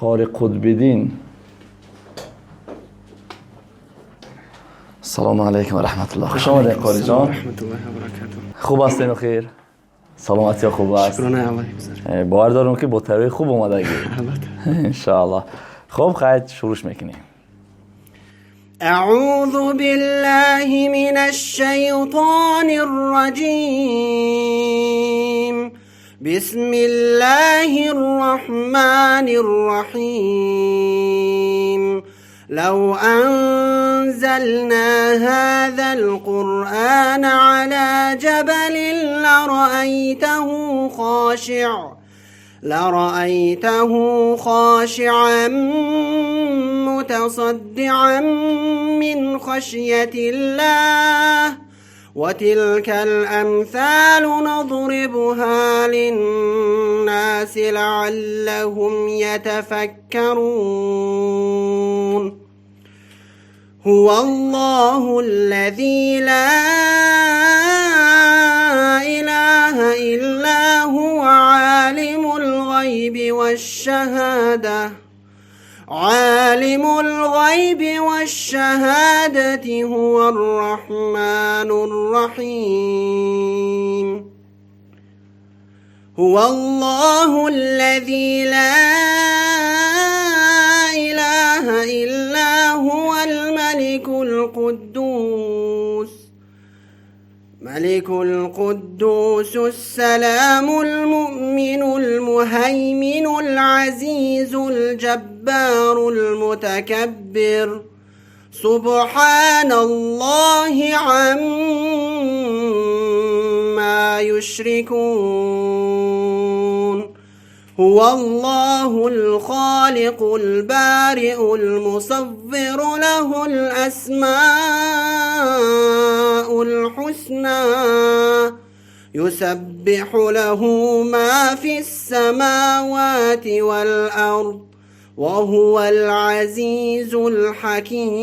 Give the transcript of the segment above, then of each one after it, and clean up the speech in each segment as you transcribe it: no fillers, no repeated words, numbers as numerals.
Қори Қутбиддин. Салому алайкум ва раҳматуллоҳ. Хуш омадед, Қориҷон. Раҳматуллоҳи ва баракатуҳ. Хуб ҳастед, хир? Саломатиё хуб аст? Шукронаи Аллоҳи бузург. Бовар дорам, ки бо тарбияи хуб омадагӣ. Албатта. Иншоаллоҳ. Хуб, хайр, шурӯъш мекунем. أعوذ بالله من الشيطان الرجيم. بسم الله الرحمن الرحيم. لو أنزلنا هذا القرآن على جبل لرأيته خاشعا متصدعا من خشية الله. وتلك الأمثال نضربها للناس لعلهم يتفكرون. هو الله الذي لا إله إلا هو، عالم الغيب والشهادة، هو الرحمن الرحيم. هو الله الذي لا إله إلا هو، الملك القدوس السلام المؤمن المهيمن العزيز الجبار المتكبر. سبحان الله عما يشركون. هو الله الخالق البارئ المصور، له الأسماء الحسنى، يسبح له ما في السماوات والأرض، وهو العزيز الحكيم.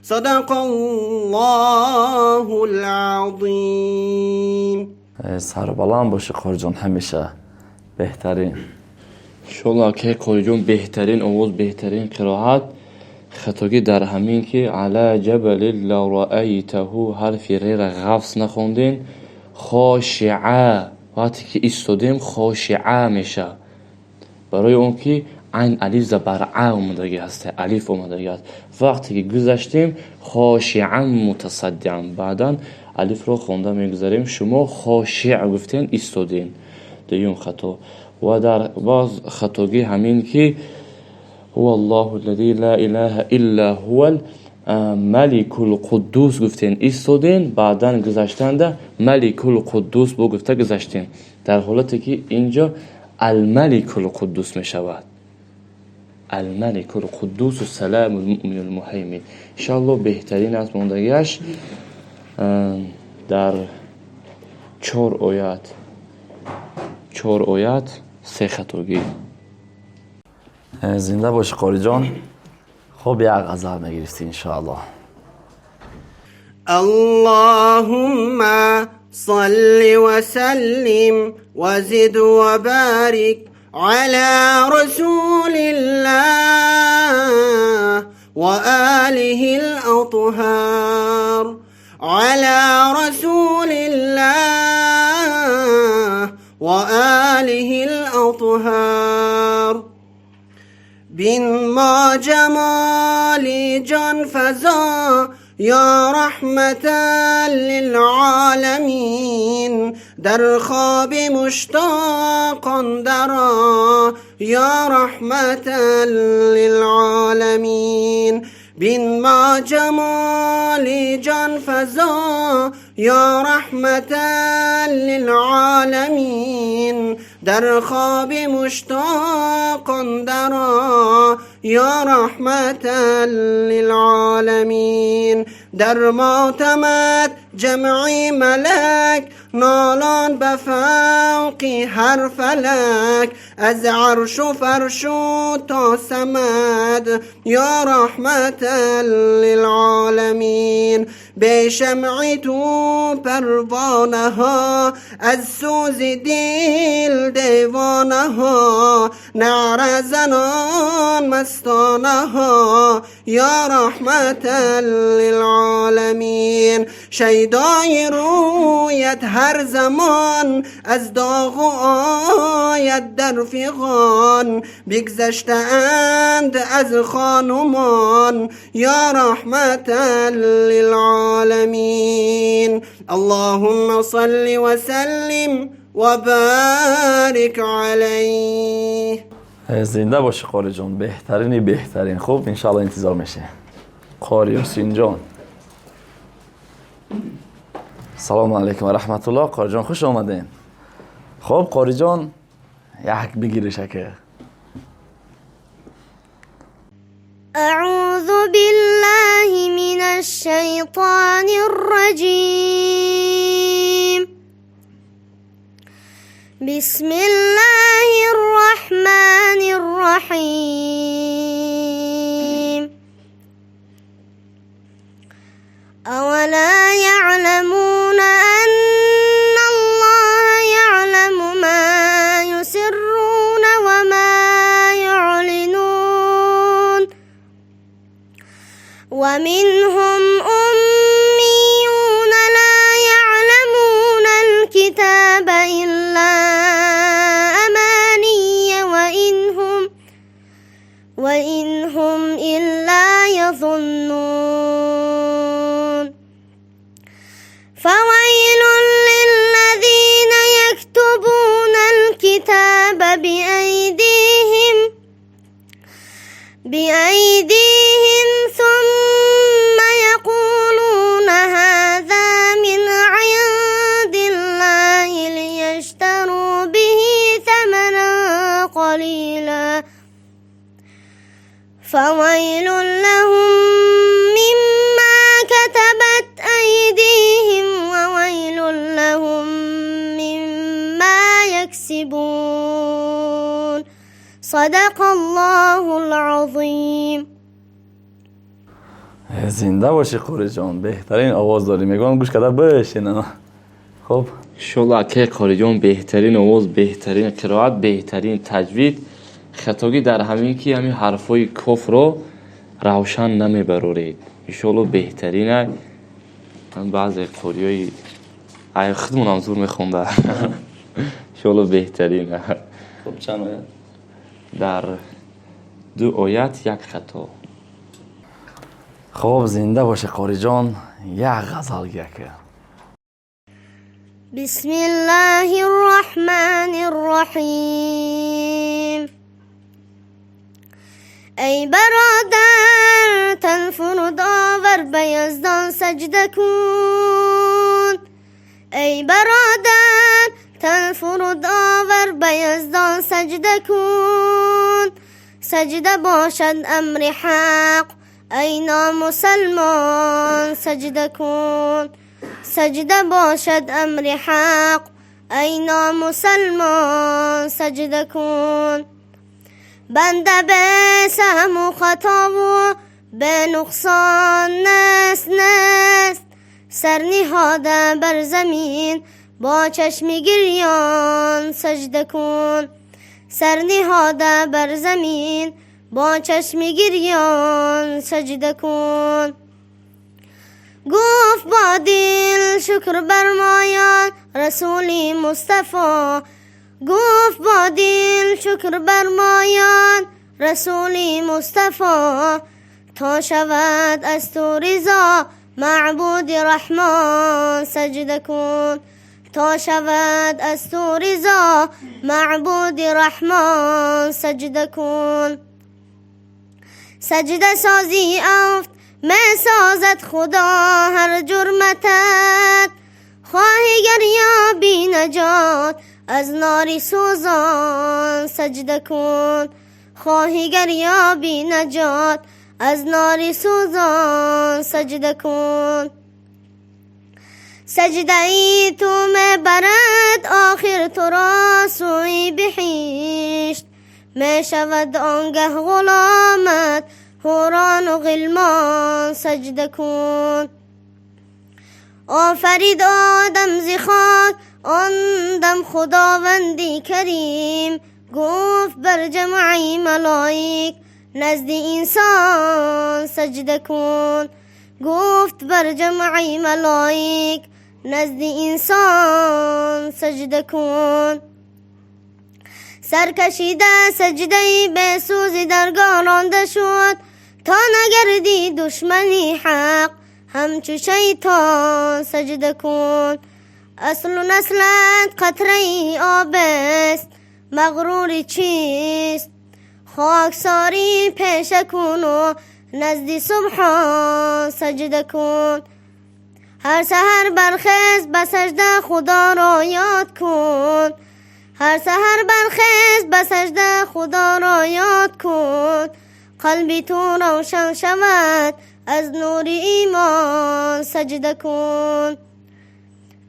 صدق الله العظيم. Сарбаланд бошӣ, Қориҷон, ҳамеша беҳтарин. Иншоллоҳ, ки Қориҷон, беҳтарин овоз, беҳтарин қироат. Хатогӣ дар ҳамин, ки على جبل لرأيته ҳарфи рера ғафз нахондем. Хошиа, вақте ки истодем, хошиа меша, барои он ки айн алиф забар а омадагӣ ҳаст, алиф омадагӣ аст. Вақте ки гузаштем, хошиан мутасаддиан, баъдан алифро хонда мегузарем. Шумо хошиъ гуфтем, истодем. Дуюм хато. Ва дар боз хатогӣ ҳамин, ки هو الله الذي لا إله إلا هو الملك القدوس гуфтем, истодем. Баъдан гузаштанда ملك القدوس бо гуфта гузаштем, дар ҳолате ки инҷо الملك القدوس мешавад. الملك القدوس السلام المؤمن المهيمن. Иншаллоҳ, беҳтарин аст. Мондагиаш дар чор оят, чор оят, се хатогӣ. Зинда бошӣ, Қориҷон. Хуб, як ғазал мегирифтӣ, иншоаллоҳ. اللهم صل وسلم وزد وبارك على رسول الله وآله الأطهار، على رسول الله وآله الأطهار. بنما جمال جان فزا یا رحمة للعالمین، در خواب مشتاقان درآ یا رحمة للعالمین. بنما جمال جان فزا یا رحمة للعالمین، در خواب مشتاقان درآ یا رحمة للعالمین. در ماتمت جمعی ملک نالان به فوق هر فلک. از عرش و فرش و تا صمد یا رحمة للعالمین. به شمع تو پروانه ها از سوز دل دیوانه ها، نعره زنان مستانه ها یا رحمة للعالمین. شیدای رویت هر زمان از داغ و آید در فغان، بگذشته اند از خانمان یا رحمة للعالمین. اللهم صل وسلم وبارك عليه. زنده باشی قاری جان، بهترینی بهترین. خوب انشالله انتظار میشه قاری حسین جان. سلام علیکم و رحمت الله. قاری جان خوش آمدین. خب قاری جان یک بگیرش که. اعوذ بالله من الشیطان الرجیم. بسم الله الرحمن الرحیم. اولا یعلمون ان الله یعلم ما یسرون وما یعلنون. ومنهم امیون لا یعلمون الکتاب الا امانی وإن هم إلا يظنون. فويل للذين يكتبون الكتاب بأيديهم ثم يقولون هذا من عند الله ليشتروا به ثمنا قليلا. فويل لهم مما كتبت أيديهم وويل لهم مما يكسبون. صدق الله العظیم. زنده باشی قاری جان، بهترین آواز داری. میگم گوش کرده بشین. خب انشالله که قاری جان بهترین آواز، بهترین قرائت، بهترین تجوید. خطاگی در همین که همین حرفای کفر رو روشن نمیبرورید. انشالله بهترینه. من بعضی قاریای ای خودمون هم زور میخونده. انشالله بهترینه. خب چند آیت؟ در 2 آیت 1 خطا. خب زنده باشه قاری جان. یک غزل که. بسم الله الرحمن الرحیم. ای برادر تن فرود آور به یزدان سجده کن. ای برادر تن فرود آور به یزدان سجده کن. سجده باشد امر حق ای نامسلمان سجده کن. سجده باشد امر حق ای نامسلمان سجده کن. بنده به سهم و خطا و به نقصان نست نست، سر نهاده بر زمین با چشم گریان سجده کن. سر نهاده بر زمین با چشم گریان سجده کن. گفت با دل شکر برمایان رسول مصطفی. گفت با دل شکر برمایان رسول مصطفی. تا شود از تو رضا معبود رحمان سجده کن. تا شود از تو رضا معبود رحمان سجده کن. سجده سازی افت می سازد خدا هر جرمتت، خواهی گر یابی نجات از نار سوزان سجده کن. خواهی گر یابی نجات از نار سوزان سجده کن. سجده تو میبرد آخر تو را سوی بهشت. می شود آنگه غلامت حوران و غلمان سجده کن. آفرید آدم ز خاک آن دم خداوندی کریم، گفت بر جمعی ملائک نزد انسان سجده کن. گفت بر جمعی ملائک نزد انسان سجده کن. سرکشیده سجده به سوز درگاه رانده شد، تا نگردی دشمنی حق همچو شیطان سجده کن. اصل و نسلت قطره آب است مغرور چیست، خاکساری پیشه کن و نزد سبحان سجده کن. هر سحر برخیز به سجده خدا را یاد کن. هر سحر برخیز به سجده خدا را یاد کن. قلبی تو روشن شود از نور ایمان سجده کن.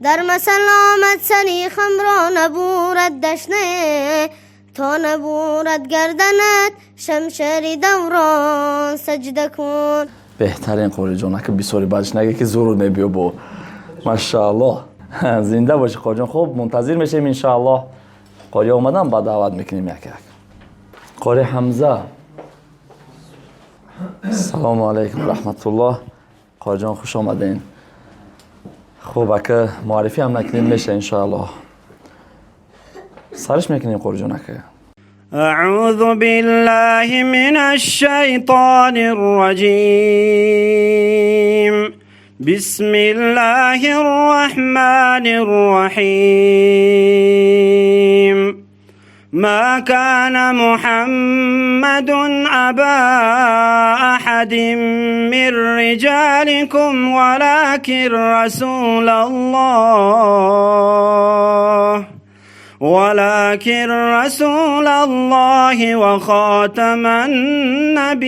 در مثل آمد سری خم را نبورد دشنه، تا نبورد گردنت شمشیر دوران سجده کن. بهترین قاری جان، که بسیاری بعدش نگه که زور میبیا با ماشاءالله. زنده باشی قاری جان. خب منتظر میشیم انشاءالله قاری اومدن بعد دعوت میکنیم یک یک. قاری حمزه، سلام علیکم رحمت الله. قاری جان خوش آمدین. خب اگه معرفی هم نکنیم میشه انشاءالله. سرش میکنیم قاری جان. اگه اعوذ بالله من الشیطان الرجیم. بسم الله الرحمن الرحیم. ما كان محمد أبا أحد من رجالكم ولكن رسول الله ولكن رسول الله وخاتم النبيين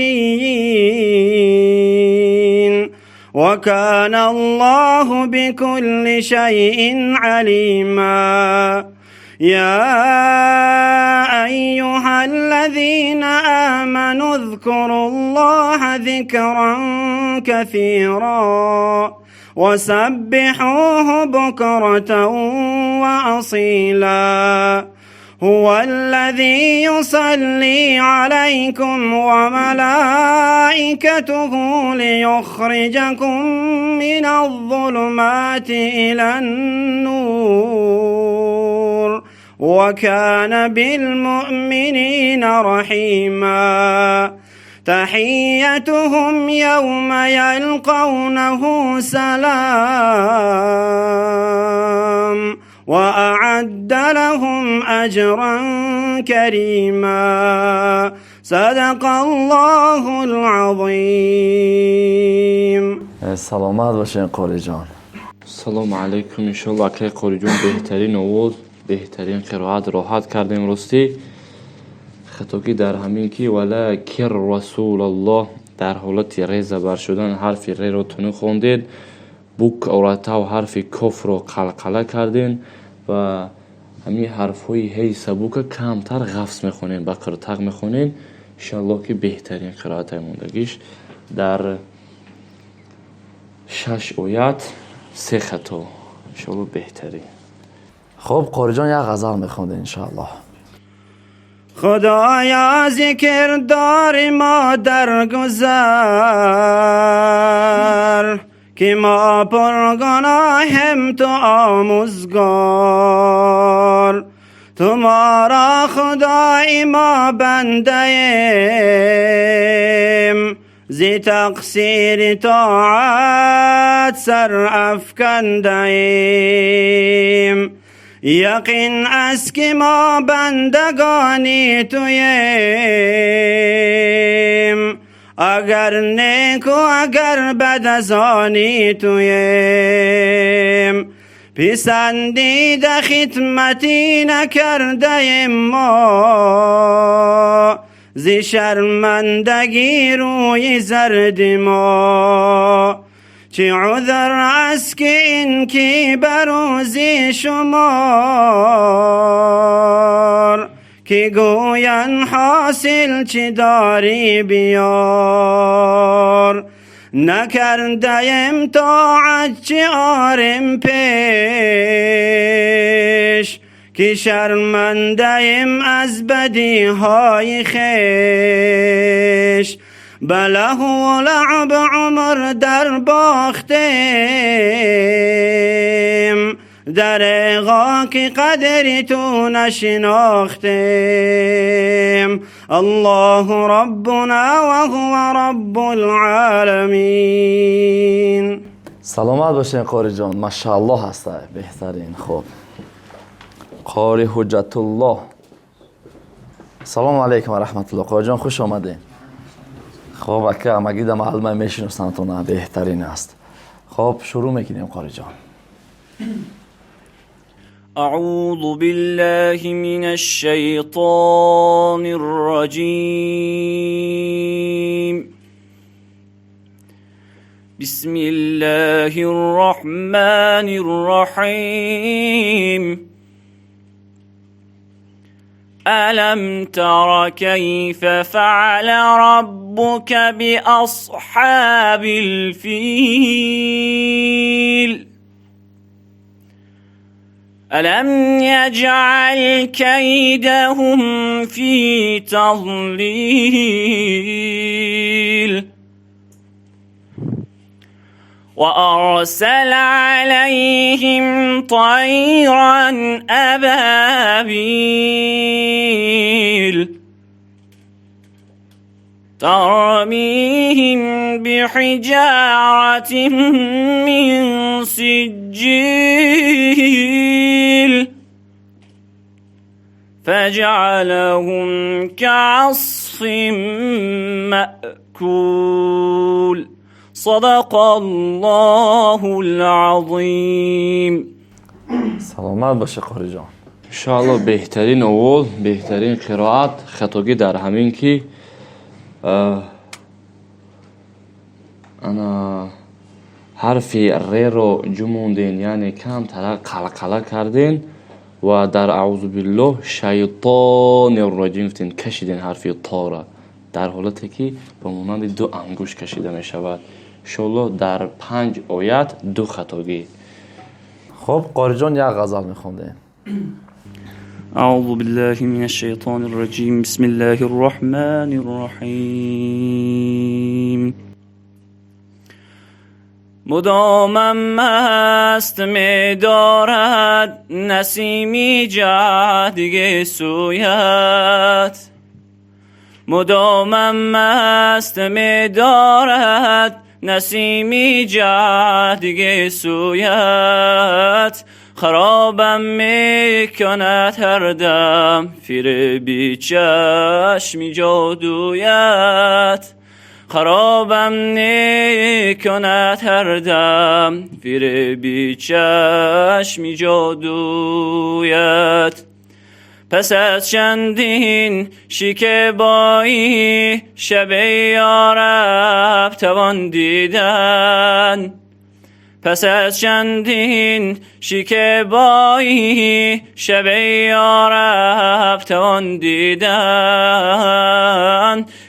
وكان الله بكل شيء عليما. يا أيها الذين آمنوا اذكروا الله ذكرا كثيرا وسبحوه بكرة وأصيلا. هو الذي يصلي عليكم وملائكته ليخرجكم من الظلمات إلى النور وكان بالمؤمنين رحيما. تحيتهم يوم يلقونه سلام وأعد لهم أجرا كريما. صدق الله العظيم. سلامت باشین قاری جان. سلام علیکم. انشالله اکای قاری جان بهترین آواز، بهترین قرائت راحت کردیم. راستی خطاگی در همین که ولکن رسول الله در حالت ر زبر شدن حرف ر رو تونو خوندید، بوک اورتا و حرف کف رو قلقله کردین و همین حرفهای هی سبوک کمتر غفص میخونین، با قرتق میخونین. انشالله که بهترین قرائت موندگیش در 6 آیت 3 خطا، انشالله بهترین. خب قاری جان یک غزل میخوندین انشالله. خدایا ذکر دار ما درگذر که ما پرگناهم تو آموزگار. تو ما را خدای ما بنده ایم، زی تقصیر طاعت سر افکنده ایم. یقین است که ما بندگانی تویم، اگر نیک و اگر بد از آنی تویم. پسندیده خدمتی نکرده ما، ز شرمندگی روی زرد ما. چه عذر است که این که بروزی شمار، که گوین حاصل چه داری بیار. نکردیم طاعت چه آرم پیش، که شرمنده از بدی های خویش. به لهو و لعب عمر در باختیم، دریغا که قدر تو نشناختیم. الله ربنا وهو رب العالمین. Саломат бошен, қориҷон, машааллоҳ ҳаста, беҳтарин. Хуб, қори Ҳуҷҷатуллоҳ, салому алайкум ва раҳматуллоҳ, қориҷон, хуш омадем. Хуб, ака, ҳамагида маълума мешиносандтона, беҳтарин аст. Хуб, шурӯъ мекунем, қориҷон. أعوذ بالله من الشيطان الرجيم. بسم الله الرحمن الرحيم. ألم تر كيف فعل ربك بأصحاب الفيل؟ ألم يجعل كيدهم في تضليل وأرسل عليهم طيرا أبابيل ترميهم بحجارة من سجيل فجعلهم كعصف مأكول. صدق الله العظيم. Саломат бошед, қориҷон. Иншоалло, беҳтарин овоз, беҳтарин қироат. Хатогӣ дар ҳамин ки ана ҳарфи реро ҷумонден, яъне камтара қалқала карден ва дар аъузу биллоҳ шайтони роҷим гуфтен, кашиден ҳарфи тора дар ҳолате ки ба монанди ду ангушт кашида мешавад. Иншоалло, дар панҷ оят ду хатогӣ. Хуб, қориҷон, як ғазал мехондем. أعوذ بالله من الشيطان الرجيم. بسم الله الرحمن الرحيم. مدامم مست می دارد نسیمی جهد سویت، مدامم مست می دارد نسیمی جهد سویت. خرابم می کند هر دم فریبی چشمی جادویت، خرابم می کند هر دم فریبی چشمی جادویت. پس از چندین شکیبایی شب یارب توان دیدن، پس از چندین شکیبایی شب یارب توان دیدن،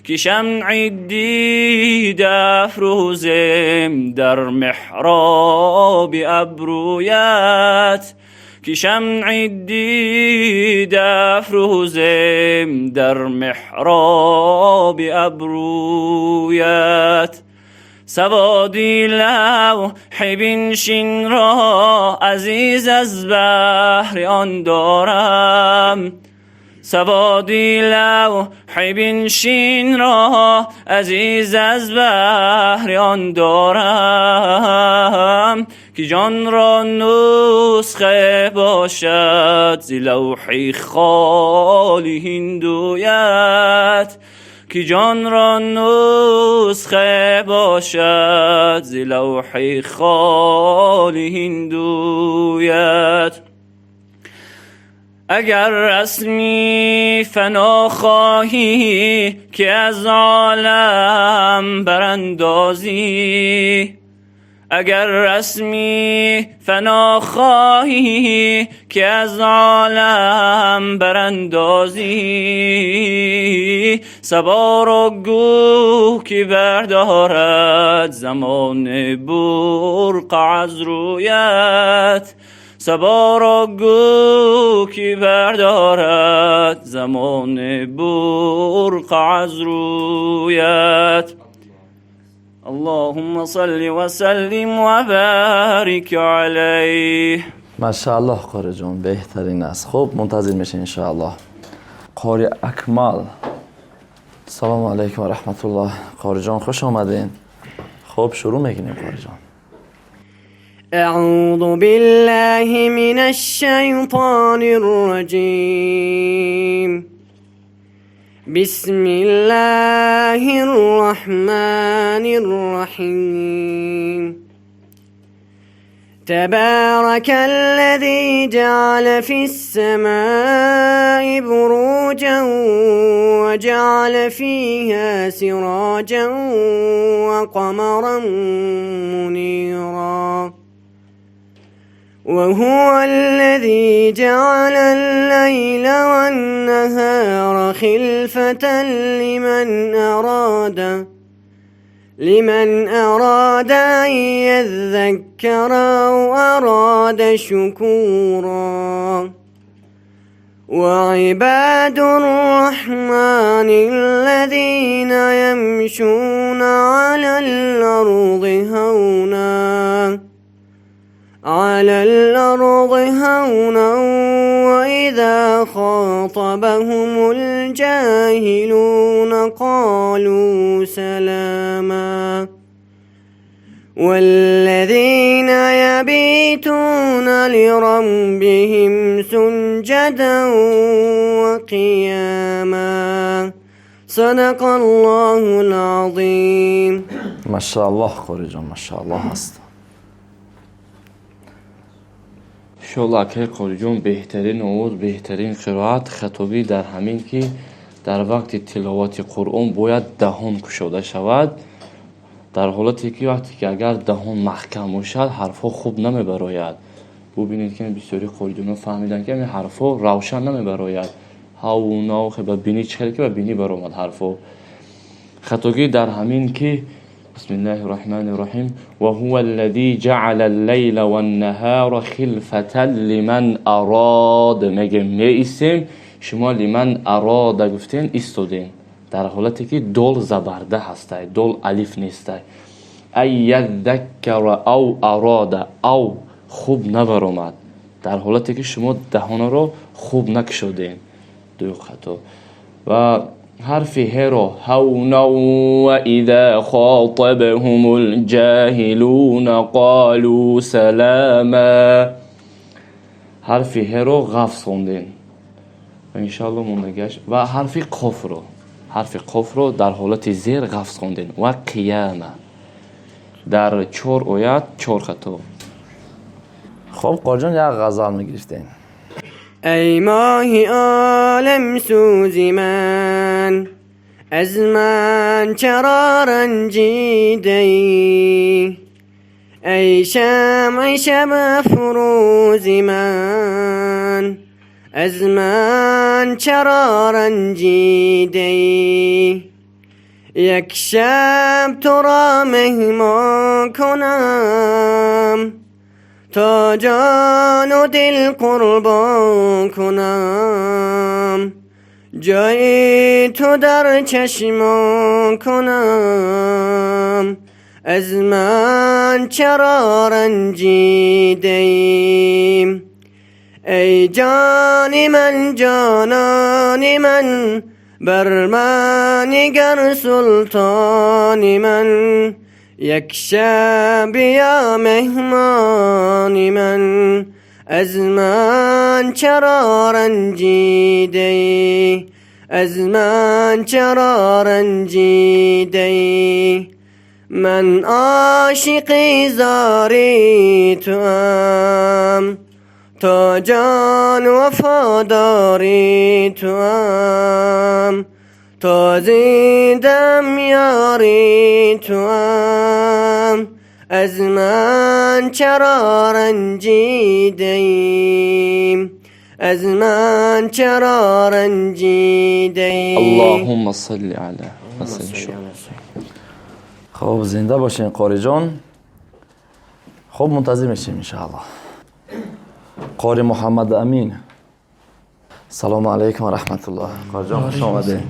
که شمع دید افروزم در محراب ابرویت، که شمع دید افروزم در محراب ابرویت. سوادی لوح بنشین را عزیز از بهر آن دارم، سوادی لوح بنشین را عزیز از بهر آن دارم، که جان را نسخه باشد ز لوح خالی هندویت، که جان را نسخه باشد ز لوح خالی هندویت. اگر رسمی فنا خواهی که از عالم براندازی، اگر رسمی فنا خواهی که از عالم براندازی، صبا را گو که بردارد زمان برقع از رویت، صبا را گو که بردارد زمان برقع از رویت. اللهم صل وسلم وبارك عليه. ماشاءالله قاری جان، بهترین است. خب منتظر میشه انشاءالله. قاری اکمل، سلام علیکم و رحمت الله. قاری جان خوش آمدین. خب شروع میکنیم قاری جان. اعوذ بالله من الشیطان الرجیم. بسم الله الرحمن الرحیم. تبارك الذي جعل في السماء بروجا وجعل فيها سراجا وقمرا منيرا وهو الذي جعل الليل والنهار خلفة لمن أراد أن يذكر أو أراد شكورا. وعباد الرحمن الذين يمشون على الأرض هونا وإذا خاطبهم الجاهلون قالوا سلاما. والذين يبيتون لربهم سجدا وقياما. صدق الله العظيم. ماشاءالله قاری جان، ماشاءالله هست. иншоаллоҳ акаи Қориҷон, беҳтарин овоз, беҳтарин қироат. Хатобӣ дар ҳамин ки дар вақти тиловати Қуръон бояд даҳон кушода шавад. Дар ҳолате ки вақте ки агар даҳон маҳкам бошад, ҳарфҳо хуб намебарояд. Бубинед ки бисёри қориҷонҳо фаҳмиданд ки ҳамин ҳарфҳо равшан намебарояд. Ҳаву нав ба бинӣ чӣ хеле ки ба бинӣ баромад ҳарфҳо. Хатогӣ дар ҳамин ки بسم الله الرحمن الرحیم وهو الذي جعل الليل والنهار خلفة لمن اراد. میگه میایستیم، شما لمن اراد گفتین ایستادین، در حالتی که دول زبرده هسته، دول الف نیسته. ای یذکر او اراد، او خوب نبرآمد، در حالتی که شما دهان رو خوب نکشودین. دو خطا. و حرف ه را هونا و اذا خاطبهم الجاهلون قالوا سلاما. حرف ه را غفص خوندین و انشاءالله موندگش. و حرف قاف را، حرف قاف را در حالت زیر غفص خوندین و قیامه. در 4 آیت 4 خطا. خب قاری جان یک غزل میگرفتین. ای ماه عالم سوز من، از من چرا رنجیده ای؟ ای شمع شب افروز من، از من چرا رنجیده ای؟ یک شب تو را مهمان کنم، تا جان و دل قربان کنم، جای تو در چشمان کنم، از من چرا رنجیده ایم؟ ای جان من جانان من، بر من نگر سلطان من، یک شب یا مهمان من، از من چرا رنجیده ای؟ از من چرا رنجیده ای؟ من عاشق زاری توام، تا جان وفاداری توام، تا زیدم یاری توام، از من چرا رنجیدیم، از من چرا رنجیدیم. اللهم صل علی وسلم. خب زنده باشین قاری جان. خب منتظر میشیم انشاءالله. قاری محمد امین، سلام علیکم و رحمت الله. قاری جان خوش آمدین.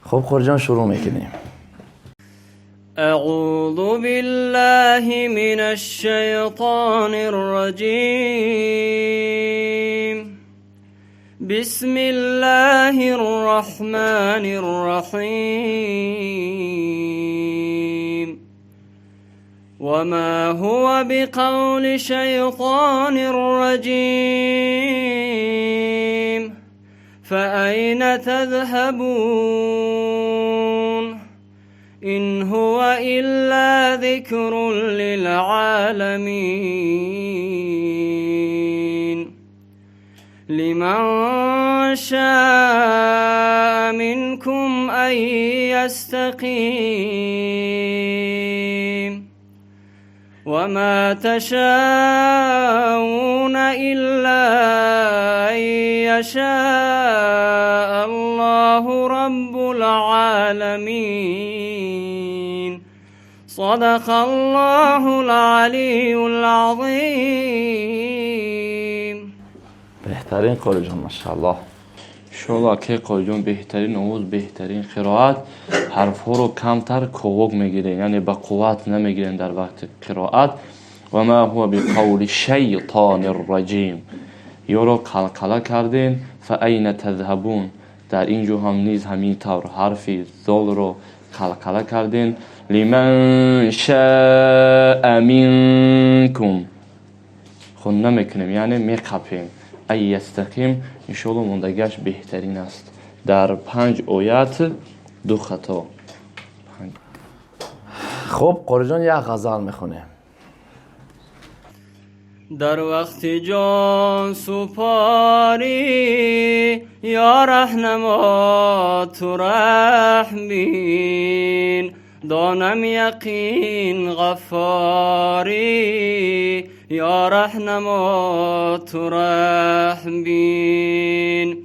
خب قاری جان شروع میکنیم. اعوذ بالله من الشیطان الرجیم. بسم الله الرحمن الرحیم. وما هو بقول شیطان الرجیم. فأين تذهبون؟ إن هو إلا ذكر للعالمين لمن شاء منكم أن يستقيم وما تشاءون إلا أن يشاء الله رب العالمين. صدق الله العلي العظيم. بهترین قاری جان، ماشاءالله. انشاءالله که قاری جان بهترین آواز، بهترین قرائت. حرفها رو کمتر کوک میگیرین، یعنی با قوت نمیگیرین در وقت قرائت. و ما هو بقول شیطان الرجیم، یا رو قلقله کردین. فأین تذهبون، در اینجا هم نیز همین طور حرف ذال رو قلقله کردین. لمن شاء منکم، خون نمیکنیم یعنی میقپیم. ای یستقیم، انشاءالله موندگیش بهترین است. در 5 آیت 2 خطا. خب قاری جان یک غزل میخونیم. در وقت جان سپاری یا رهنما تو رحم بین، دانم یقین غفاری یا رهنما تو رحم بین.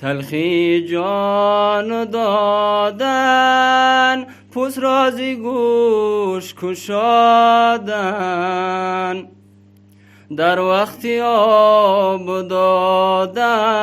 تلخی جان دادن پوست رازی گوش کشادن، در وقت آب دادن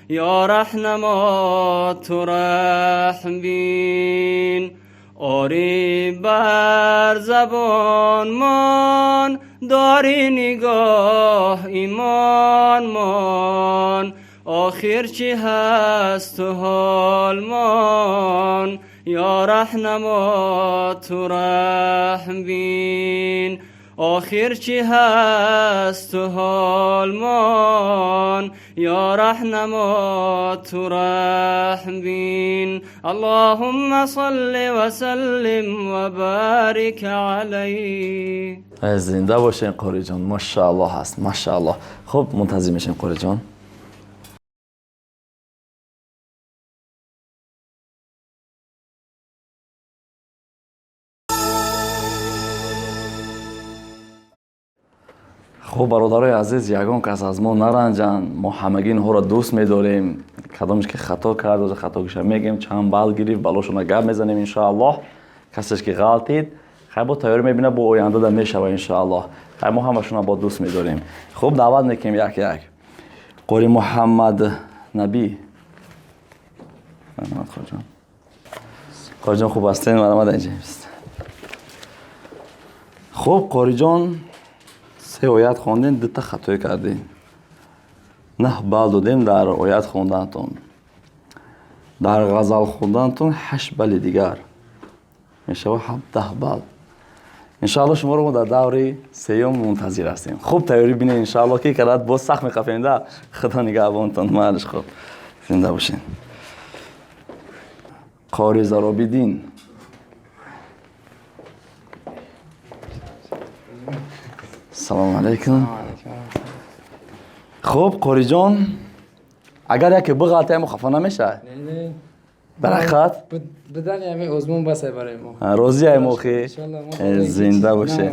یا رهنما تو رحم بین. آری بر زبان مان داری نگاه ایمان مان، آخر چی هست حال مان یا رهنما تو رحم بین. آخر چی هست حال مان یا رهنما تو رحم بین. اللهم صل وسلم وبارک علیه. زنده باشین قاری جان، ماشاءالله هست، ماشاءالله. خب منتظر میشیم قاری جان. خب برادرای عزیز، یگان کس از ما نرنجن، ما همگی اینها را دوست می‌داریم. کدامش که خطا کرد و خطاش میگیم، چند بال گرفت بالاشون گپ میزنیم انشاءالله. کسش که غلطید خب با تیاری میبینه با آینده ده میشوه انشاءالله. خب ما همشون با دوست می‌داریم. خب دعوت میکنیم یک یک. قاری محمد نبی. مرحمت خواجه جان. قاری جان خوب هستین؟ مرحمت اینجا. خب قاری جان 3 آیت خوندین، 2 تا خطای کردین. 9 بال دادیم در آیت خوندنتون. در غزل خوندنتون 8 بال دیگر. میشه 17 بال. انشاءالله شما رو در دوره سیوم منتظر هستیم. خوب تیاری بینید انشاءالله که کرد باز سخت میقفیم. خدا نگهبانتون. معلش خوب زنده باشین. قاری زرابیدین. سلام علیکم. خب قاری جان، اگر یکی بغلطه هم خفه نمیشه؟ نه. Дар ҳақиқат бидани ҳамин озмун басай барои мо. Розӣ ай мо зинда бошед.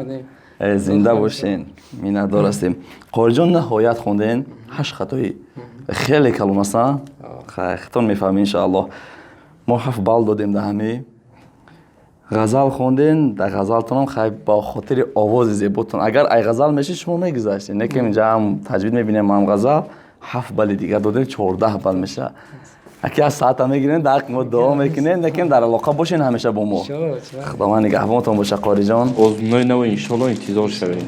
Зинда бошен. Миннатдор ҳастем. Қориҷон, ниҳоят хонден, 8 хатои хеле калон аст. Хитон мефаҳмӣ иншааллоҳ. Мо 7 балл додем дар ҳамин ғазал хонден. Дар ғазалтонам хай ба хотири овози зеботон, агар ай ғазал мешид, шумо мегузаштед, лекин инҷа ҳам таҷвид мебинем, ҳам ғазал. 7 балли дигар додем, 14 балл мешавад. Аки аз саата мегирем, дар ҳаққи мо дуо мекунем, лекин дар алоқа бошен ҳамеша бо мо. Худованд нигаҳбонтон боша, қориҷон. Озмунои нав иншоалло интизор шавед.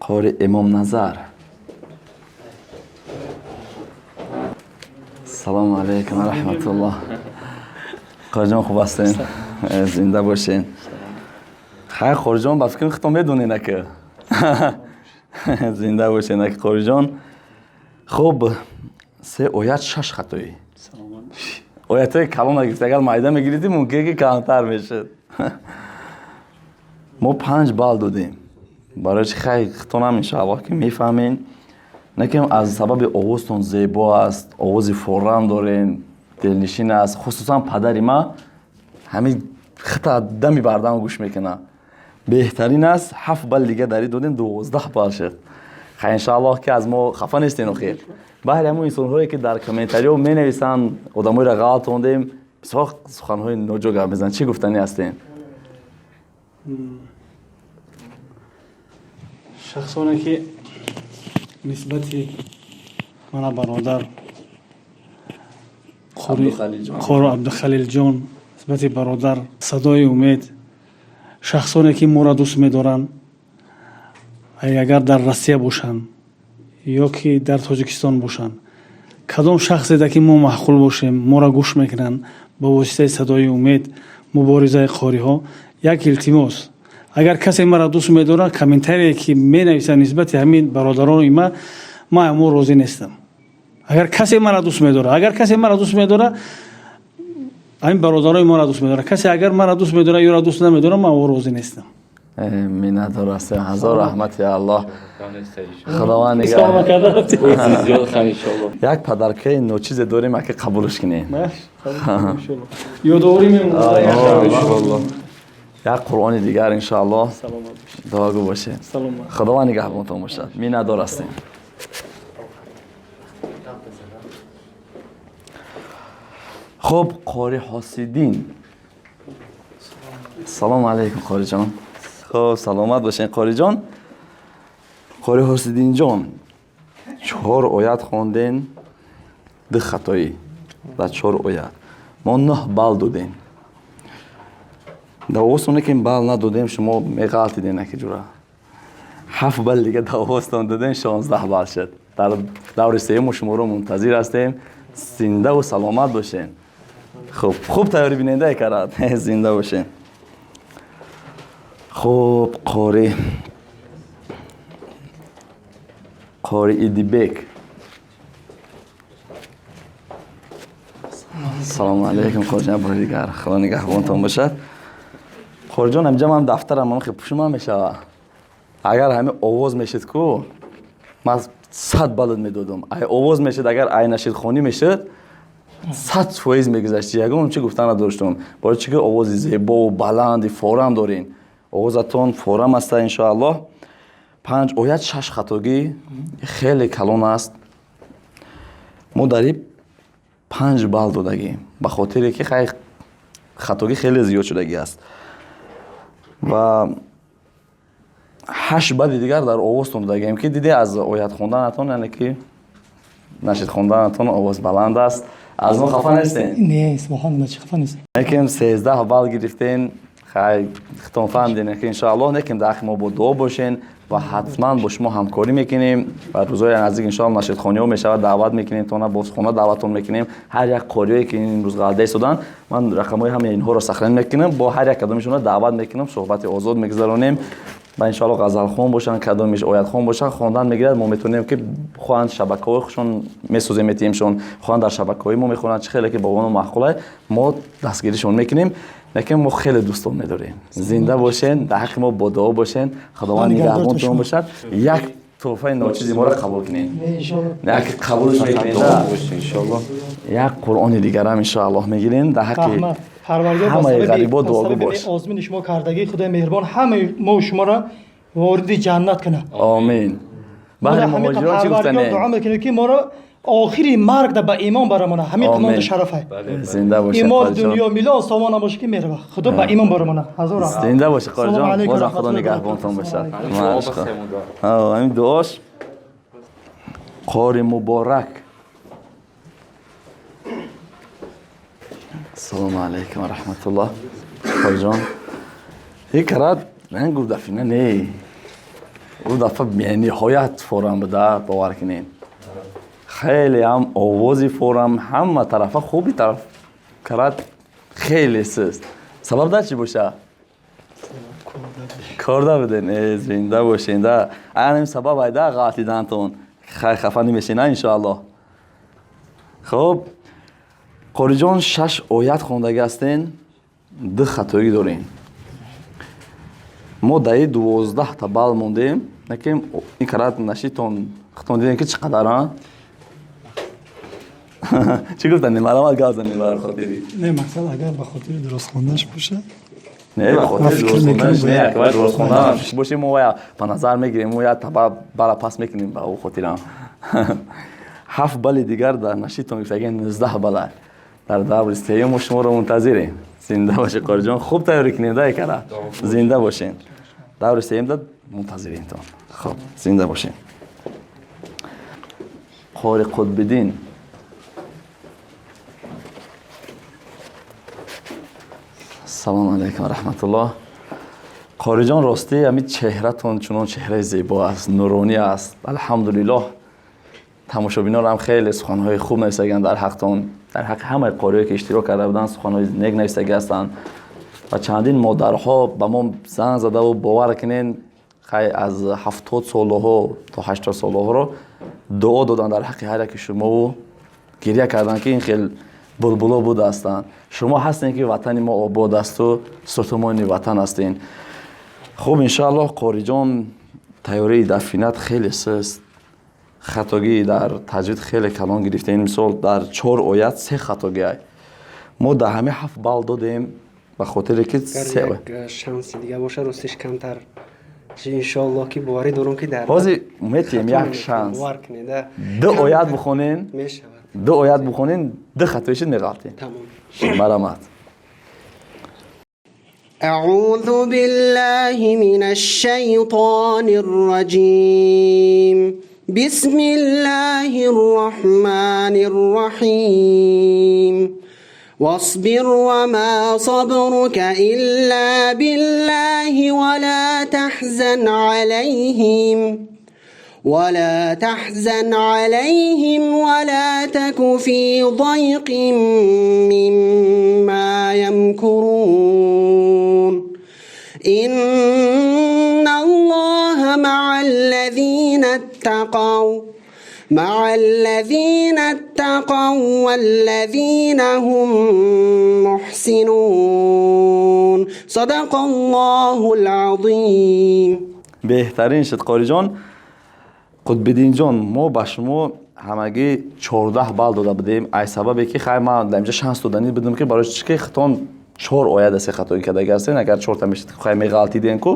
Қори Имомназар, салому алайкум ва раҳматуллоҳ. Қориҷон, хуб ҳастен? Зинда бошен. Хайр, қориҷон, ба фикрам худтон медонед ака. Зинда бошен, ака қориҷон. Хуб, 3 оят, 6 хатоӣ. Оятҳои калон нагирифт, агар майда мегирифтем, мумкин ки камтар мешуд. Мо 5 балл додем. Барои чи хай худтонам иншааллоҳ ки мефаҳмед. Лекин аз сабаби овозтон зебо аст, овози форам дорем, дилнишин аст. Хусусан падари ма ҳамин хита дами бардам гӯш мекунад. Беҳтарин аст. 7 балл дига дари додем, 12 балл шуд. Хай иншааллоҳ ки аз мо хафа нестен охир. Баҳри ҳамон инсонҳое ки дар комментариҳо менависанд, одамоеро ғалатондем, бисёр суханҳои ноҷо гап мезананд. Чӣ гуфтанӣ ҳастем? Шахсоне ки нисбати мана бародар Қори Абдухалилҷон, нисбати бародар Садои Умед, шахсоне ки моро дӯст медоранд, агар дар Россия бошанд ё ки дар Тоҷикистон бошанд, кадом шахседа ки мо маъқул бошем, моро гӯш мекунанд ба воситаи Садои Умед, муборизаи қориҳо, як илтимос: агар касе маро дӯст медорад, комментарие ки менависад нисбати ҳамин бародарони ма, ман ҳамо розӣ нестам. Агар касе маро дӯст медорад, агар касе маро дӯст медорад, ҳамин бародарони маро дӯст медорад, касе агар маро дӯст медорад ёро дӯст намедорад, ман ҳамо розӣ нестам. Миннатдор ҳастем. Ҳазор раҳмати Аллоҳ. Худованд нигаҳ. Як падаркаи ночизе дорем, аки қабулш кунем. Ёдоворӣ мемонад. Як Қуръони дигар иншоаллоҳ. Дуогӯ бошед. Худованд нигаҳбонтон бошад. Миннатдор ҳастем. Хуб, Қори Ҳосиддин. Салому алайкум, Қориҷон. Хуб, саломат бошед, Қориҷон. Қори Ҳосиддинҷон, 4 оят хонден, 2 хатоӣ дар 4 оят. Мо 9 балл додем. Дар овозтон ки балл надодем, шумо меғалтиден аки ҷура. 7 балл дига дар овозтон додем, 16 балл шуд. Дар даври сеюм шуморо мунтазир ҳастем. Зинда ва саломат бошед. Хуб, хуб тайёрӣ биненда карад. Зинда бошед. Хуб, Қори Идибек. Салому алайкум, Қориҷон, бори дигар. Худо нигаҳбонтон бошад. Қориҷон, ҳаминҷа ман дафтарам ҳам хеле пушман мешавад. Агар ҳамин овоз мешид ку, ман 100 балл медодам. Ай овоз мешид, агар ай нашидхонӣ мешид, 100% мегузашт. Ягон чӣ гуфтан надоштам. Барои чӣ ки овози зебо ва баланди форам дорин. Овозатон форам аст иншоаллоҳ. 5 оят, 6 хатогӣ хеле калон аст. Мо дар ин 5 балл додагем, ба хотире ки хай хатогӣ хеле зиёд шудагӣ аст. Ва 8 балли дигар дар овозтон додагем, ки диде аз оят хонданатон, яъне ки нашид хонданатон овоз баланд аст. Аз мо хафа нестен? Не, субҳоналлоҳ, чӣ хафа нестем. Лекин 13 балл гирифтен. Хай хитон фаҳмидем, ки иншоаллоҳ, лекин дар ҳаққи мо бо дуо бошен ва ҳатман бо шумо ҳамкорӣ мекунем ва рӯзҳои наздик иншоаллоҳ нашидхониҳо мешавад, даъват мекунем, тона бозхона даъватон мекунем. Ҳар як қориҳое ки имрӯз ғалда истоданд, ман рақамҳои ҳамаи инҳоро сахранӣ мекунам, бо ҳар як кадомишонро даъват мекунам, суҳбати озод мегузаронем ва иншоаллоҳ ғазалхон бошанд, кадомиш оятхон бошанд, хондан мегирад. Мо метавонем ки хоҳанд шабакаҳои худшон месозем, метиҳемшон, хоҳанд дар шабакаҳои мо мехонанд, чӣ хеле ки ба оно маъқул аст, мо дастгиришон мекунем. Лекин мо хеле дӯстон медорем. Зинда бошен, дар ҳаққи мо бо дуо бошен. Худованд нигаҳбонтон бошад. Як Туҳфаи ночизи моро қабул кунед. Иншоаллоҳ. Як қабулш мекунед. Иншоаллоҳ. Як Қуръони дигарам иншоаллоҳ мегирем дар ҳаққи Раҳмат. Парвардигор ба ҳамаи сабаби ғарибо ба дуогӯ сабаби бош. Озмуни шумо кардагӣ Худои меҳрибон ҳамаи мо шуморо вориди ҷаннат кунад. Омин. Баҳри муҳоҷирон чӣ гуфтане? Дуо мекунем, ки моро охири марг да ба имон барамона. Ҳамин Омин. қимонда шарафай. Зинда бошед, Имон Қориҷон. дунё миллион сомон набошад, ки мерава. Худо ба имон барамона. Ҳазор раҳмат. Зинда бошед, Салому Қориҷон. алайкум, Бозам Худо раҳматуллоҳи нигаҳбонтон баракатуҳ. бошад. Ҳамин дуош. Қори Муборак. Ассалому алайкум ва раҳматуллоҳ. Қориҷон. Ин карат ман гуфт дафина не. Ӯ дафъа бениҳоят форам буда, бовар кунед. Хеле ҳам овози форам, ҳама тарафа хуби тараф карат хеле суст. Сабаб дар чӣ боша? Корда буден. Зинда бошен да. Ана ин сабаб айда ғалтидантон. Хай, хафа намешена иншоаллоҳ. Хоб, Қориҷон, шаш оят хондагӣ ҳастен, ду хатоӣ дорем. Мо даи 12 та балл мондем, накем ин карат нашитон хитон дидем, ки чӣ қадар а? Чӣ гуфтани? Марамат гап занем бар хотири. Не, мақсад агар ба хотири дуруст хонданаш бошад. Не, ба хотири Ман фикр дуруст хонданаш мекунам, не, бояд- акбар дуруст хонданаш бошем, мо я ба назар мегирем, мо я таба бала пас мекунем ба ӯ хотирам. 7 балли дигар дар нашитон гирифтаги, 19 балла. Дар даври сеюм мо шуморо мунтазирем. Зинда бошед, Қориҷон, хуб тайёрӣ кунед, дай кара. Зинда бошед. Даври сеюм да мунтазиримтон. Хуб, зинда бошед. Қори Қутбиддин. Ассалому алайкум ва раҳматуллоҳ. Қориҷон, ростӣ ҳамин чеҳратон чунон чеҳраи зебо аст, нуронӣ аст. Алҳамдулиллоҳ, тамошобинонам хеле суханҳои хуб нависагианд дар ҳақтон, дар ҳаққи ҳамаи қориҳое, ки иштирок карда буданд, суханҳои нек нависагӣ ҳастанд ва чандин модарҳо ба мо занг задаву, бовар кунед, хай аз 70 солаҳо то 80 солаҳоро дуо доданд дар ҳаққи ҳар яки шумову гиря карданд, ки ин хел булбуло будаастанд. Шумо ҳастем, ки ватани мо обод асту сутумони ватан ҳастен. Хуб, иншоаллоҳ, Қориҷон, тайёрии дафинат хеле суст, хатогӣ дар таҷвид хеле калон гирифтем. Мисол, дар чор оят се хатогӣ ай. Мо дар ҳамин 7 балл додем ба хотире ки се Агар як шанси дига бошад, ростиш камтар. Иншоаллоҳ, ки боварӣ дорам, ки дар Ҳозир метиҳем як шанс. Бовар кунед, а. Ду оят бихонен. Мешавад. Ду оят бихонен, ду хатоишид меғалтем. Тамом. Марҳамат. أعوذ بالله من الشيطان الرجيم، بسم الله الرحمن الرحيم. واصبر وما صبرك إلا بالله، ولا تحزن عليهم، ولا تحزن عليهم، ولا تك في ضيق مما يمكرون، إن الله مع الذين اتقوا، مع الذين اتقوا والذين هم محسنون. صدق الله العظيم. Беҳтарин шуд, Қориҷон. Қутбиддинҷон, мо ба шумо ҳамагӣ 14 балл дода будем, ай сабабе ки хай ман дар инҷа шанс доданӣ будам, ки барои чӣ ки хитон чор ояда се хатоӣ кардаги ҳастен. Агар чорта мешид, хай меғалтидем ку.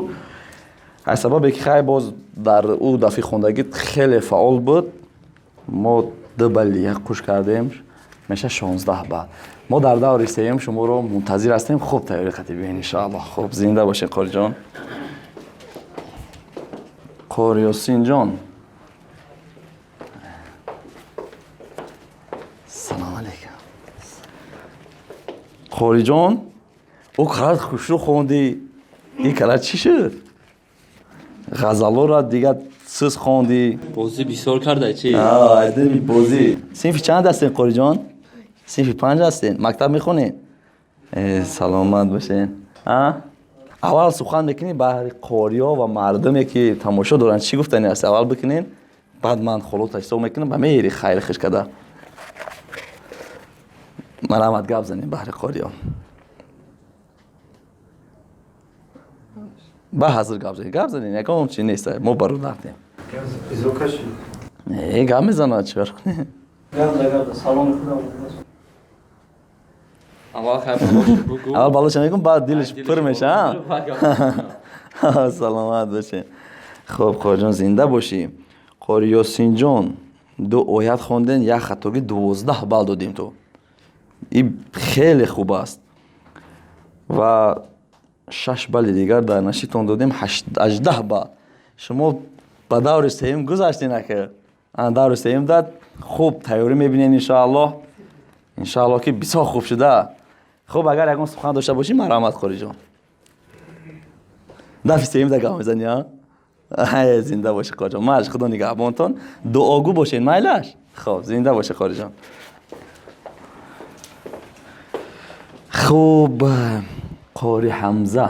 Ай сабабе ки хай боз дар ӯ дафъи хондагӣ хеле фаъол буд, мо ду балли як қуш кардем, меша 16 балл. Мо дар даври сеюм шуморо мунтазир ҳастем. Хуб тайёрӣ қатӣ биёен иншоаллоҳ. Хуб, зинда бошед, Қориҷон. Қори Ёсинҷон, салом алейкум. Қориҷон, ӯ карат хушрӯ хондӣ, ин карат чӣ шуд? Ғазалоро дигар сӯз хондӣ. Бозӣ бисёр карда чи? Айдини бозӣ. Синфи чанд ҳастен, Қориҷон? Синфи панҷ ҳастен? Мактаб мехонед? Саломат бошен. Аввал сухан мекунӣ баҳри қориё ва мардуме, ки тамошо доранд, чӣ гуфтани аст, аввал бикунен, баъд ман холота ҳисоб мекунам ба меҳри хайри хиш када. Марҳамат, гап занем баҳри қориё. Ба ҳазир гап занем, гап занем, ягон чи нест, мо бародартем. Гап мезанад, чӣ? Аввал балоша мегум, баъд дилаш пур меша. Саломат бошед. Хуб, Қориҷон, зинда бошӣ. Қори Ёсинҷон, 2 оят хонден, як хатогӣ, 12 балл додем ту. Ин хеле хуб аст. Ва 6 балли дигар дар нашитон додем, 18 балл. Шумо ба даври сеюм гузаштед ака. Даври сеюм дад хуб тайёрӣ мебинед иншоаллоҳ. Иншоаллоҳ ки бисёр хуб шуда. Хуб, агар ягон сухан дошта бошӣ, марҳамат, Қориҷон. Дафи сеюм да гап мезанӣ, а? Зинда бошӣ, Қориҷон. Маш, Худо нигаҳбонтон. Дуогӯ бошед, майлаш? Хуб, зинда бошӣ, Қориҷон. Хуб, Қори Ҳамза.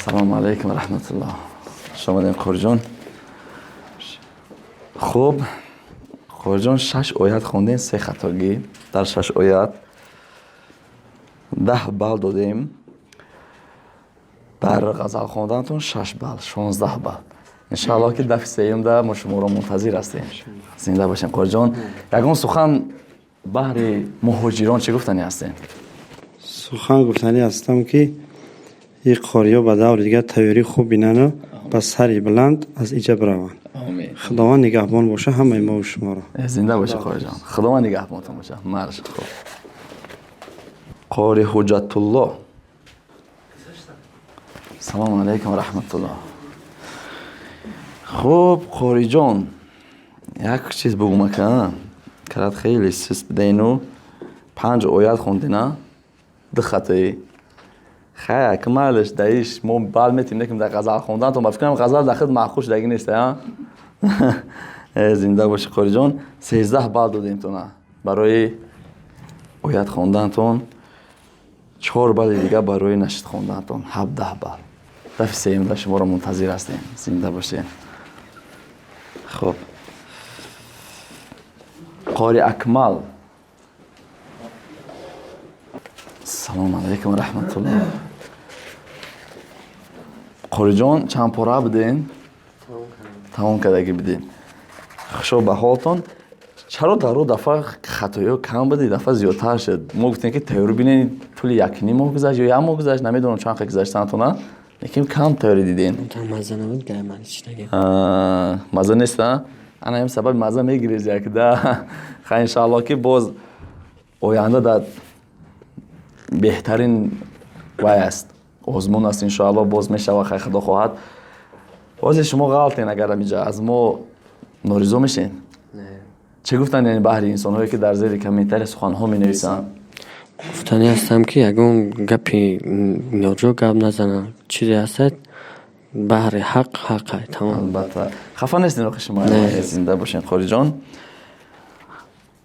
Салому алайкум ва раҳматуллоҳ. Хуш омадем, Қориҷон. Хуб, Қориҷон, 6 оят хондем, 3 хатогӣ дар 6 оят. 10 балл додем. Дар ғазал хондантон 6 балл, 16 балл. Иншоаллоҳ ки дафи сеюм да мо шуморо мунтазир ҳастем. Зинда бошем, Қориҷон. Ягон сухан баҳри муҳоҷирон чӣ гуфтанӣ ҳастем? Сухан гуфтанӣ ҳастам, ки ин қориё ба даври дигар тайёрӣ хуб бинану ба сари баланд аз иҷа бираванд. Худованд нигаҳбон боша ҳамаи мо шуморо. Зинда бошӣ, Қориҷон. Худованд нигаҳбонтон боша. Марш. Хуб, Қори Ҳуҷҷатуллоҳ. Салому алайкум ва раҳматуллоҳ. Хуб, Қориҷон, як чиз бугум ака, карат хеле сист бидену 5 оят хондина, 2 хатоӣ. Хай, ака, майлаш, даиш мо бал метим, неким дар ғазал хондан, ба фикрам ғазал дар худ маъқул шудагӣ нест, а? Зинда бошӣ, Қориҷон. 13 балл додем тона барои оят хондантон, 4 балли дигар барои нашид хондантон, 17 балл. Дафи сеюм да шуморо мунтазир ҳастем. Зинда бошед. Хуб, Қори Акмал. Салому алайкум ва раҳматуллоҳ. Қориҷон, чанд пора буден? Тамом кардагӣ буден. Хушо ба ҳолтон. Чаро дар о дафъа хатоиҳо кам буди, дафъа зиёдтар шуд? Мо гуфтем ки тайёрӣ бинед, тӯли якним моҳ гузашт ё як моҳ гузашт, намедонам чанд қадр гузаштанатона, лекин кам тайёрӣ дидем. Мазза набуд, гай ман ҳеч нагем. Мазза нест, а? Ана ҳам сабаби мазза мегирез як да. Хай, иншааллоҳ ки боз оянда дар беҳтарин вай аст, озмун аст, иншоаллоҳ боз мешавад, хай, Худо хоҳад. Ҳозир шумо ғалтен, агар ҳамиҷа аз мо норизо мешен? Чӣ гуфтан, яъне баҳри инсонҳое ки дар зери комментария суханҳо менависанд? Гуфтанӣ ҳастам, ки ягон гапи ноҷо гап назананд. Чизе ҳастад, баҳри ҳақ ҳақай, тамом. Албатта. Хафа нестед охи шумо? Зинда бошед, Қориҷон.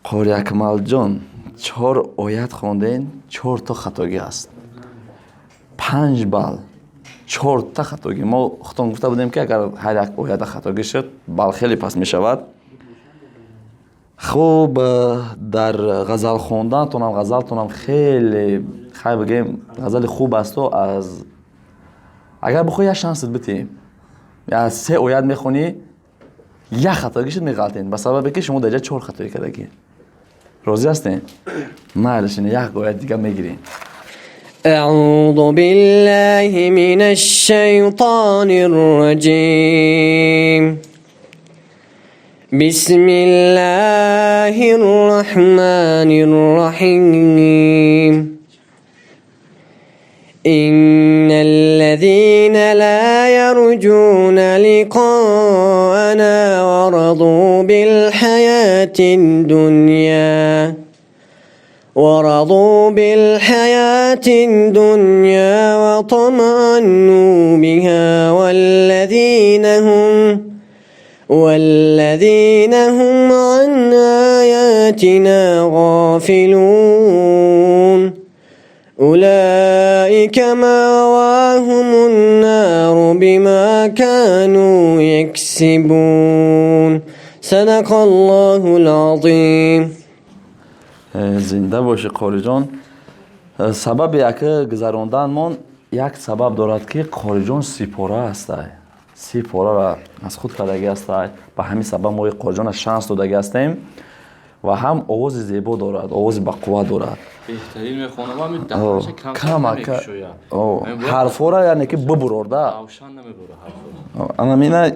Қори Акмалҷон, 4 оят хонден, 4 то хатогӣ аст. 5 балл, 4 та хатогӣ. Мо худтон гуфта будем, ки агар ҳар як оята хатогӣ шуд, балл хеле паст мешавад. Хуб, дар ғазал хондантонам, ғазалтонам хеле, хай бигем, ғазали хуб асту. Аз агар бихоҳӣ, як шансат битем, аз 3 оят мехонӣ, як хатогӣ шуд, меғалтен, ба сабабе ки шумо дар ҷа 4 хатогӣ кардагӣ. Розӣ ҳастем? Майлаш, як оят дига мегирем. أعوذ بالله من الشيطان الرجيم. بسم الله الرحمن الرحيم. إن الذين لا يرجون لقاءنا ورضوا بالحياة الدنيا وطمأنوا بها والذين هم عن آياتنا غافلون أولئك مأواهم النار بما كانوا يكسبون. صدق الله العظيم. Зинда бошӣ, Қориҷон. Сабаби яке гузаронданмон Як сабаб дорад, ки Қориҷон сипора ҳастай, сипораро аз худ кардагӣ ҳастай. Ба ҳамин сабаб мо Қориҷона шанс додагӣ ҳастем ва ҳам овози зебо дорад, овози бақувват дорад. Беҳтарин мехонам. Ҳарфҳоро, яъне ки бибурорда, анамина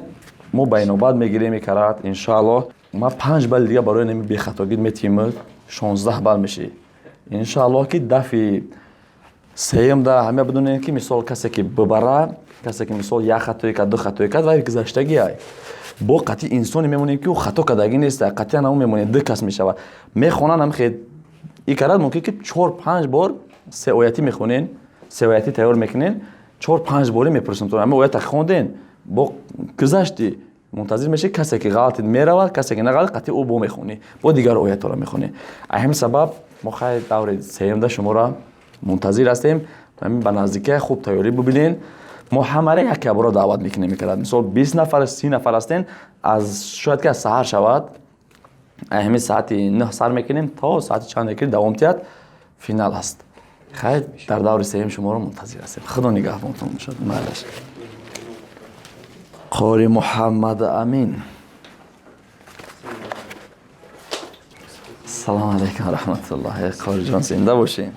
мо ба инобат мегирем мекарад. Иншоаллоҳ, ма 5 балли дига барои нами бехатогӣ метимуд, 16 балл мешӣ. Иншоаллоҳ, ки дафъи сеюм да ҳама бидонем, ки мисол касе ки бибара, касе ки мисол як хатое кард, ду хатое кард, вай гузаштагиай. Бо қатъи инсоне мемонем, ки ӯ хато кардагӣ нест, қатъиян ҳамон мемонем, ду кас мешавад, мехонанд. Ҳам и карад мумкин, ки чор панҷ бор се оятӣ мехонен, се оятӣ тайёр мекунен, чор панҷ борӣ мепурсем: то ҳама оята хонден? Бо гузашти, мунтазир мешӣ, касе ки ғалатид меравад, касе ки нағалат, қатъи ӯ бо мехонӣ, бо дигар оятҳоро мехонӣ. Ҳамин сабаб мо хай даври сеюмда шуморо мунтазир ҳастем. Ба наздикия хуб тайёрӣ бибинен. Мо ҳамаро як бора даъват мекунем мекарад. Мисол, 20 нафар, 30 нафар ҳастен, аз шояд ки аз саҳар шавад, ҳамин саати 9 сар мекунем, то саати чанде ки давом тиҳад, финал аст. Хайр, дар даври сеюм шуморо мунтазир ҳастем. Худо нигаҳбонтон бошад. Майлаш. Қори Муҳаммад Амин, ассалому алайкум раҳматуллоҳ. Қориҷон, зинда бошед.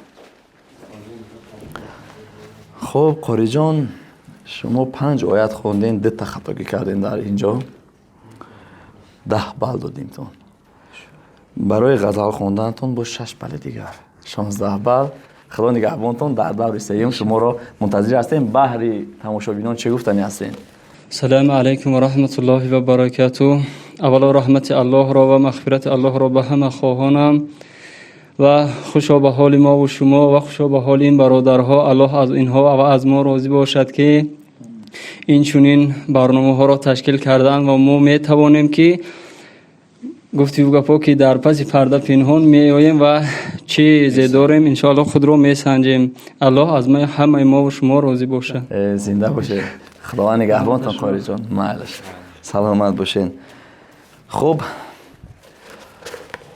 Хуб, Қориҷон, шумо панҷ оят хонден, дута хатогӣ кардем, дар инҷо 10 балл додимтон. Барои ғазал хонданатон бо 6 балли дигар, 16 балл. Худо нигаҳбонтон, дар даври сеюм шуморо мунтазир ҳастем. Баҳри тамошобинон чӣ гуфтанӣ ҳастем? Салому алайкум ва раҳматуллоҳи ва баракатуҳ. Аввало, раҳмати Аллоҳро ва мағфирати Аллоҳро ба ҳама хоҳонам ва хушо ба ҳоли мову шумо ва хушо ба ҳоли ин бародарҳо. Аллоҳ аз инҳо ва аз мо розӣ бошад, ки ин чунин барномаҳоро ташкил карданд ва мо метавонем, ки гуфтиву гапҳо, ки дар паси парда пинҳон меоем ва чизе дорем, иншоаллоҳ худро месанҷем. Аллоҳ аз ҳамаи мову шумо розӣ бошад. Зинда бошед, Худованд нигаҳбонтон, Қориҷон. Майлаш, саломат бошед. Хуб,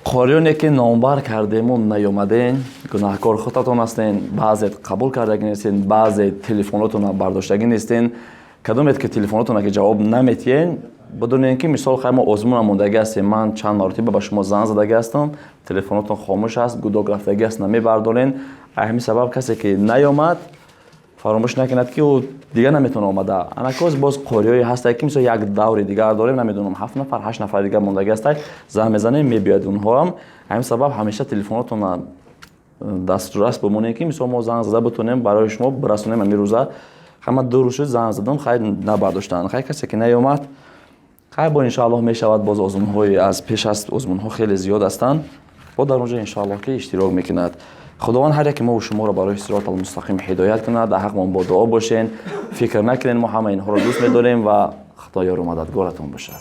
қориёне ки номбар кардему наёмаден, гунаҳкор худатон ҳастен. Баъзе қабул кардагӣ нестен, баъзе телефонотона бардоштагӣ нестен. Кадомед ки телефонотона ки ҷавоб наметиҳен, бидонед, ки мисол хай мо озмуна мондагӣ ҳастем. Ман чанд маротиба ба шумо занг задагӣ ҳастам, телефонотон хомӯш аст, гудок рафтагӣ аст, намебардорен. Ҳамин сабаб касе ки наёмад, фаромӯш накунад, ки ӯ дигар наметавона омада. Анакоз боз қориҳое ҳастанд, ки мисол як даври дигар дорем, намедонам, ҳафт нафар, ҳашт нафар дигар мондагӣ ҳастанд, занг мезанем, мебиёяд онҳоам. Ҳамин сабаб ҳамеша телефонотонро дастрас бимонед, ки мисол мо занг зада битонем, барои шумо бирасонем. Ҳамин рӯза ҳама 2 рӯз шуд, занг задам, хайр, набардоштанд. Хайр, касе ки наёмад, хайр, бо иншоаллоҳ мешавад. Боз озмунҳои аз пеш аст, озмунҳо хеле зиёд ҳастанд, бо дар онҷо иншоаллоҳ ки иштирок мекунад. Худованд ҳар яке мову шуморо барои сироти алмустақим ҳидоят кунад. Дар ҳақмон бо дуо бошен. Фикр накунед, мо ҳама инҳоро дӯст медорем ва Худо ёру мададгоратон бошад.